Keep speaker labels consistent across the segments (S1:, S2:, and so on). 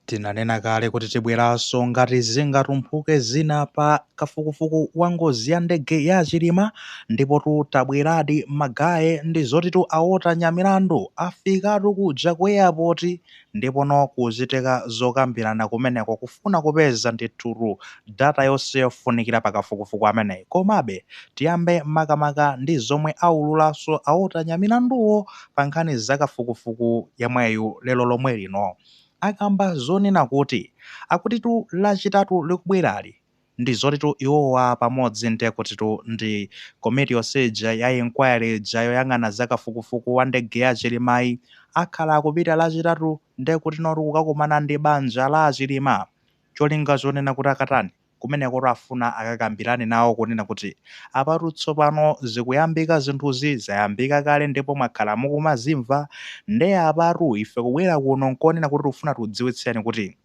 S1: Tinanena kale kuti tibweranso ngati zingatumphuke zina pa kafukufuku wa ngozi ya ndege ya Chilima, ndipotu tabweradi ma guys. Ndi zotitu a Walter Nyamilandu afikatu kuja ku airport, ndipono kuchitika zokambirana kumeneko kufuna kupeza ndithutu data yonse yofunikira pa kafukufuku ameneyi. Komabe tiyambe makamaka ndi zomwe aululanso a Walter Nyamilanduwo pa nkhani za kafukufuku yemweyu. Lero lomwe lino akamba zonena kuti akutitu Lachitatu likubwerali ndi zotitu iwowa pamodzi ndiye kutitu ndi komiti yonseja ya inquiry ija yoyang'ana za kafukufuku wa ndege ya Chilimayi akhala akupita Lachitatu ndiye kuti notu kukakumana ndi banja la Chilima, cholinga chonena kuti akatani kumeneko? Afuna akakambirane nawo kunena kuti apatu tsopano zikuyambika, zinthuzi zayambika kale ndipo mwakhala mukumazimva. Nde apatu ife kubwera kuno nkonena kuti tikufuna tiudziwitseni kuti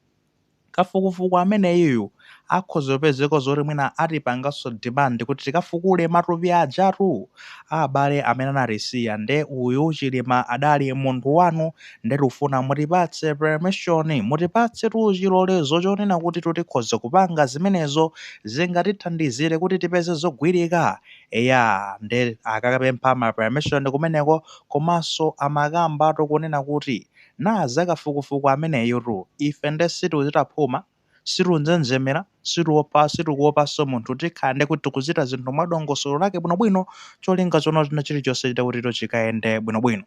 S1: kafukufuku ameneyiyu akhoza kupezeka zoti mwina atipanganso demand kuti tikafukule matupi ajatu abale amene anatisiya. Nde uyu Chilima adali munthu wanu, nde tikufuna mutipatse permission, mutipatse tu chilolezo chonena kuti tikhoza kupanga zimenezo, zingatithandizire kuti tipeze zogwirika. Eya, nde akakapempha ma permission kumeneko. Komanso amakambatu kunena kuti na zakafukufuku ameneyutu ife nde situchita phuma, situnjenjemera, situopa, situkuopanso munthu. Tikhala ndi kuti tikuchita zinthu mwadongosolo lake bwinobwino, cholinga chono china chilichonse chita kuti chikayende bwinobwino.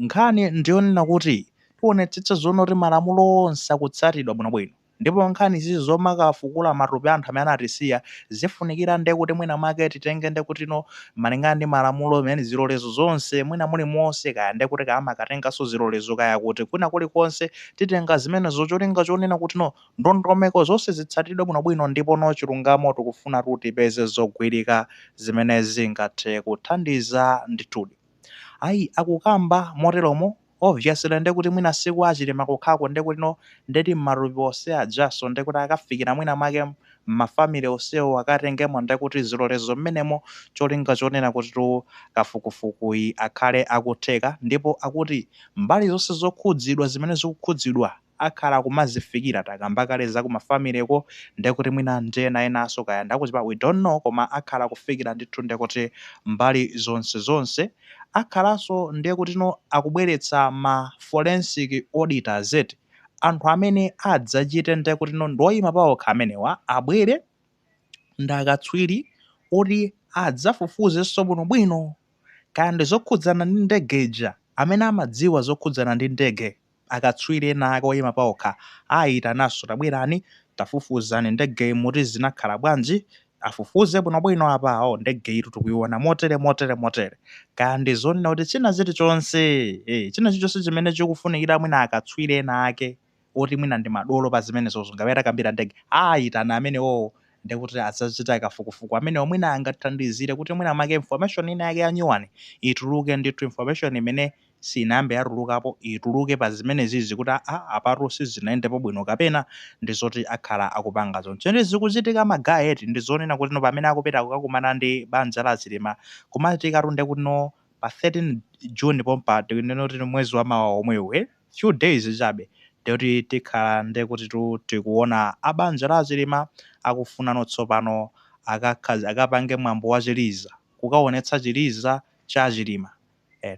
S1: Nkhani ndiyonena kuti tionetsetsa zoona kuti malamulo onse akutsatidwa bwinobwino, ndipo nkhani zizi zomakafukula matupi anthu amene anatisiya zifunikira nde kuti mwina mwake titenge nde kuti no malingana ndi malamulo amene zilolezo zonse mwina muli monse, kaya nde kuti kaamakatenganso zilolezo kaya kuti kwina kulikonse, titenga zimenezo cholinga chonena kuti no ndondomeko zonse zitsatidwe bwinobwino, ndipo no chilungamo tikufuna kuti tipeze zogwirika zimene zingathe kuthandiza ndithudi. Ayi, akukamba moteromo. Obviously nde kuti mwina siku achilima kokhako, nde kuti no ndeti matupi onse ajaso nde kuti akafikira mwina mwake ma family onsewo akatengemo nde kuti zilolezo mmenemo, cholinga chonena kuti tu kafukufukuyi akhale akutheka. Ndipo akuti mbali zonse zokhudzidwa, zimene zikukhudzidwa, akhala kumazifikira. Takamba kale za kuma family ko, ndekuti mwina ndena enanso kaya ndakuchipa, we don't know, koma akhala kufikira ndithu. Ndekuti mbali zonse zonse akhalanso ndiye kuti no akubweretsa ma forensic auditors eti, anthu amene adzachite ndiye kuti no ndoyima pawokha amenewa, abwere ndi akatswiri oti adzafufuzenso bwinobwino kaya ndi zokhudzana ndi ndegeja, amene amadziwa zokhudzana ndi ndege, akatswiri ena ake oyima pawokha ayitananso, "Tabwerani, tafufuzani ndege muti zinakhala bwanji." Afufuze bwinobwino apa, "Oh, ndege itu tikuiona motere, motere, motere." Kaya ndi zonena kuti china chilichonse, china chilichonse chimene chikufunikira mwina akatswiri ena ake oti mwina ndi madolo pa zimenezozo, ngapeta takambira ndege, ayitana amenewowo ndekuti adzachita kafukufuku amenewo. Mwina angathandizire kuti mwina make information ina yake yanyuwani ituluke ndithu, information imene sinayambe yatulukapo ituluke pa zimenezizi, kuti a apatu sizinayendepo bwino kapena ndi zoti akhala akupanga zonse. Ndi zikuchitika ma guys eti, ndi zonena kuti no pamene akupita kukakumana ndi banja la Chilima kumachitikatu nde kuti no pa 13 June pompa, tikunena kuti mwezi wa mawa omwewu, few days chabe, ndikuti tikhala ndekuti tu tikuona abanja la Chilima akufuna tsopano akapange mwambo wa chiliza, kukaonetsa chiliza cha Chilima.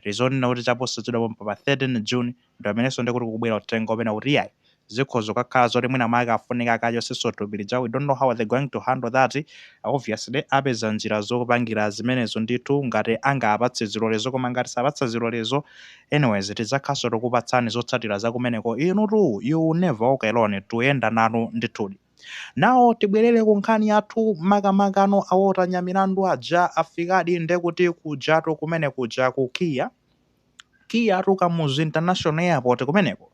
S1: Tizonena kuti chaposachedwa pompa pa 13 June ndi pamenenso ndikuti kukubwera uthenga umene kuti iyayi, zikhoza kukhala zoti mwina mwake afunika akachotsenso thupi lija. We don't know how they're going to handle that. Obviously apeza njira zokupangira zimenezo ndithu ngati angapatse zilolezo, koma ngati sapatsa zilolezo, anyways tidzakhaso tikupatsani zotsatira zakumeneko. Inutu you never walk alone, tuyenda nanu ndithudi. Nawo tibwerere ku nkhani yathu. Makamakano a Walter Nyamilandu aja afikadi ndekuti kujatu kumene kuja ku KIA, KIA tu Kamuzu International Airport kumeneko,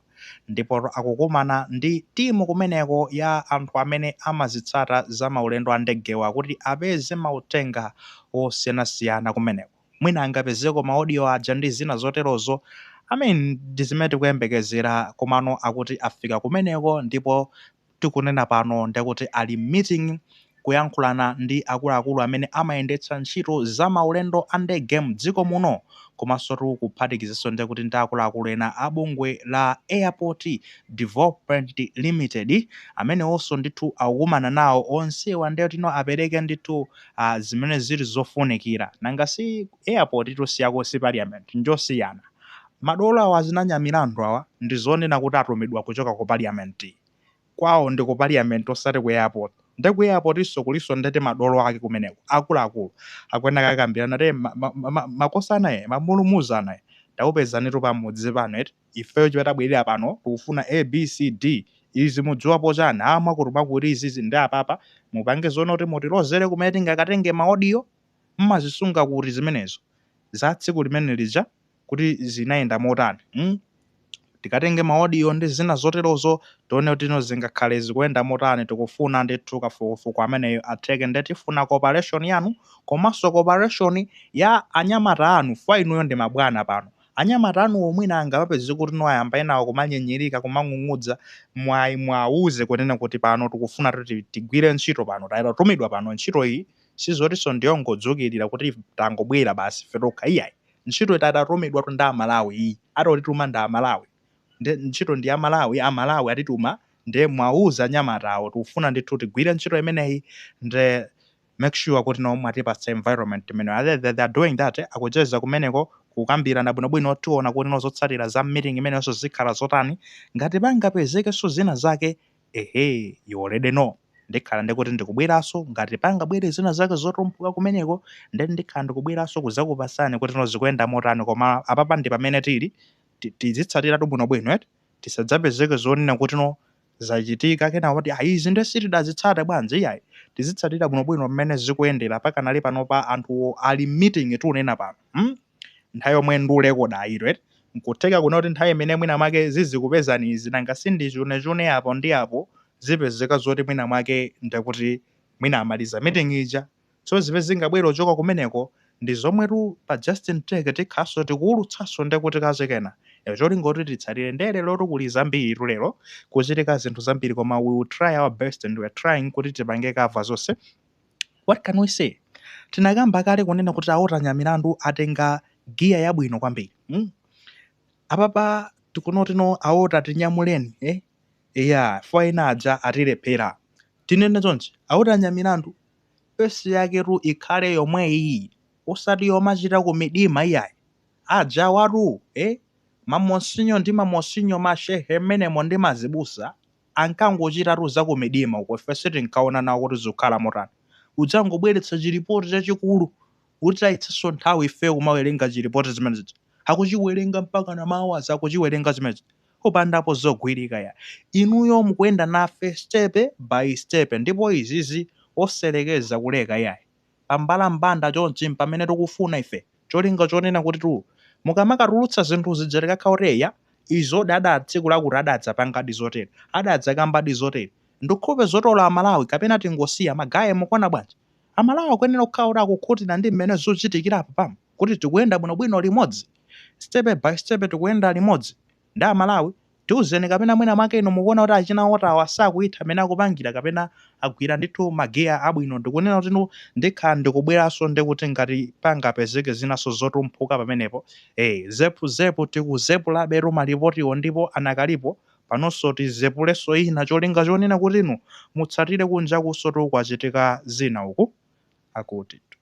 S1: ndipo akukumana ndi timu kumeneko ya anthu amene amazitsata za maulendo a ndegewa kuti apeze mauthenga osiyanasiyana kumeneko, mwina angapezeko ma audio aja ndi zina zoterozo. I mean, ndi zimene tikuyembekezera. Komano akuti afika kumeneko, ndipo tikunena pano ndekuti ali meeting. kuyankhulana ndi akuluakulu amene amayendetsa ntchito za maulendo a ndege mdziko muno komansotu kuphatikizanso ndekuti ndi akuluakulu ena a bungwe la Airport Development Limited amenewonso ndithu akukumana nawo onsewa ndekutino apereke ndithu zimene zili zofunikira. Nanga si airport tu siyako si parliament njosiyana. Madolo awa achina Nyamilandu awa ndi zonena kuti atumidwa kuchoka ku parliament. Kwawo ndi ku parliament osati ku airport. Nde ku airport nso kulinso ndeti madolo ake kumeneko akuluakulu akuyenera akakambirana ati makosana ee mamulumuzana ee takupezanitu pamudzi pano eti ifeyo chimene tabwerera pano tikufuna A B C D izi mudziwapo chani aa mwakuti mwakuti izizi nde apapa mupange zoona kuti mutilozere kumene tingakatenge ma audio mmazisunga kuti zimenezo za tsiku limene lija kuti zinayenda motani mm? Tikatenge ma audio ndi zina zoterozo tione kuti no zingakhale zikuyenda motani. Tikufuna ndithu kafukufuku ameneyo atheke nde tifuna cooperation yanu komanso cooperation ya anyamata anu fwa inuyo ndi mabwana pano. Anyamata anuwo mwina angamapeze kuti no ayamba enawo kumanyinyirika kumang'ung'udza mwayi muwauze kunena kuti pano tikufuna kuti tigwire ntchito pano tatumidwa pano ntchito iyi sizotinso ndiyongodzukilira kuti tangobwera basi ife tokha iyayi. Ntchito tatumidwatu ndi amalawi iyi atotituma ndi amalawi nde ntchito ndi ya Malawi amalawi atituma nde muwauze anyamatawo tikufuna ndithu tigwire ntchito imeneyi nde make sure kuti no mwatipatsa environment imeneyo. They are doing that akucheza kumeneko kukambirana bwinobwino tiona kuti no zotsatira za meeting imeneyonso zikhala zotani ngati pangapezekenso zina zake Ehe, you already know. Ndikhala ndikuti ndikubweranso, ngati pangabwere zina zake zotumphuka kumeneko, nde ndikhala ndikubweranso kudzakupasani kuti no zikuyenda motani, koma apapa ndi pamene tili, tizitsatiratu bwinobwino eti, tisadzapezeke zonena kuti no zachitika kenako kuti ah izi nde sitidazitsate bwanji, iyayi, tizitsatira bwinobwino mmene zikuyendera pakanali panopa anthuwo ali m'meeting tikunena pano, hmm? Nthawi yomwe ndikulekodayitu eti, nkutheka kunena kuti nthawi imene mwina mwake zizikupezani izi nanga si ndi chunechune apo ndi apo zipezeka zoti mwina mwake ndekuti mwina amaliza meeting ija so zimene zingabwere kuchoka kumeneko ndi zomwetu pa Justin Tech tikhalanso tikuwulutsanso ndekuti kachikena cholinga kuti titsatire nde lerotu kuli zambiritu lero kuchitika zinthu zambiri koma we will try our best and we are trying kuti tipange cover zonse. What can we say? Tinakamba kale kunena kuti a Walter Nyamilandu atenga giya yabwino kwambiri. Hmm? Apapa tikunoti no a Walter tinyamuleni eh? Eya, fwa ena aja atilephera. Tinene chonchi, a Walter Nyamilandu pace yaketu ikhale yomweyi osati yomachita kumidima iyayi. Ajawatu eh? Mamonsinyo ndi mamonsinyo mashehe mmenemo ndi mazibusa Ankangochitatu za kumidima uko ife sitinkaona nawo kuti zikukhala motani. Kudzangobweretsa chilipoti chachikulu kutitayitsanso nthawi ifeyo kumawerenga chilipoti chimene chija. Akuchiwerenga mpakana ma hours akuchiwerenga chimene chija. Opandapo zogwirika yayi. Inuyo mukuyenda nafe step by step ndipo izizi oselekeza kuleka yayi. Pambalambanda chonchi mpamene tikufuna ife. Cholinga chonena kutitu mukamakatulutsa zinthu zija tikakhala kuti eya izodi ada tsiku lakuti adadzapangadi zotere, adadzakambadi zotere. Ndikhope zotola Amalawi kapena tingosiya? Magaye mukuona bwanji? Amalawi akuyenera kukhala kuti akukhutira ndi mmene zikuchitikira apapamu kuti tikuyenda bwinobwino limodzi. Step by step tikuyenda limodzi. Ndi amalawi tiuzeni kapena mwina mwake inu mukuona kuti achina Walter-wa sakuitha mmene akupangira kapena agwira ndithu magiya abwino ndikunena kuti inu ndikhala ndikubweranso ndikuti ngati pangapezeke zinanso zotumphuka pamenepo ee zepu zepu tikuzepulabetu malipotiwo ndipo anakalipo panonso tizepulenso ina cholinga chonena kuti inu mutsatire kunjakunsotu kwachitika zina uku akutitu.